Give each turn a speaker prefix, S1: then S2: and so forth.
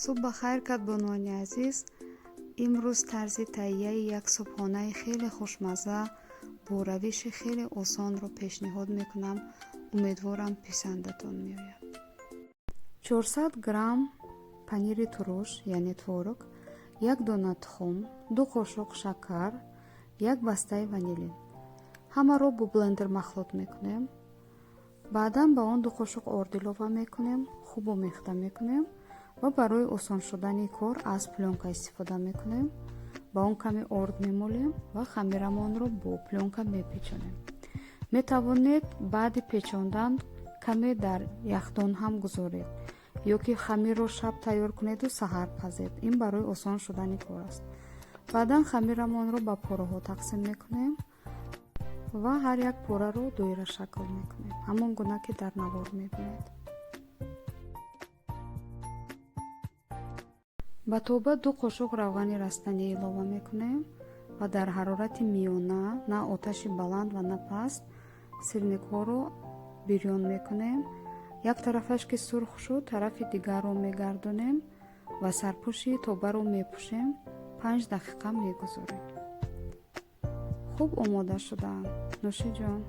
S1: Субҳ ба хайр, кадбонуони азиз! Имрӯз тарзи таҳияи як субҳонаи хеле хушмазза бо равиши хеле осонро пешниҳод мекунам. Умедворам, писандатон меояд. 400 грамм панири туруш, яъне творог, як дона тухм, 2 қошуқ шакар, як бастаи ванилин. Ҳамаро бо блендер махлут мекунем. Баъдан ба он 2 қошуқ орд илова мекунем, хуб омехта мекунем ва барои осон шудани кор аз плёнка истифода мекунем. Ба он каме орд мемолем ва хамирамонро бо плёнка мепечонем. Метавонед баъди печондан каме дар яхдон ҳам гузоред ё ки хамирро шаб тайёр кунеду саҳар пазед. Ин барои осон шудани кор аст. Баъдан хамирамонро ба пораҳо тақсим мекунем ва ҳар як пораро доирашакл мекунем, ҳамон гуна ки дар навор мебинед. Ба тоба 2 қошуқ равғани растанӣ илова мекунем ва дар ҳарорати миёна, на оташи баланд ва на паст, сирникҳоро бирён мекунем. Як тарафаш ки сурх шуд, тарафи дигарро мегардонем ва сарпӯши тобаро мепӯшем, 5 дақиқа мегузорем. Хуб омода шудаанд. Нӯши ҷон.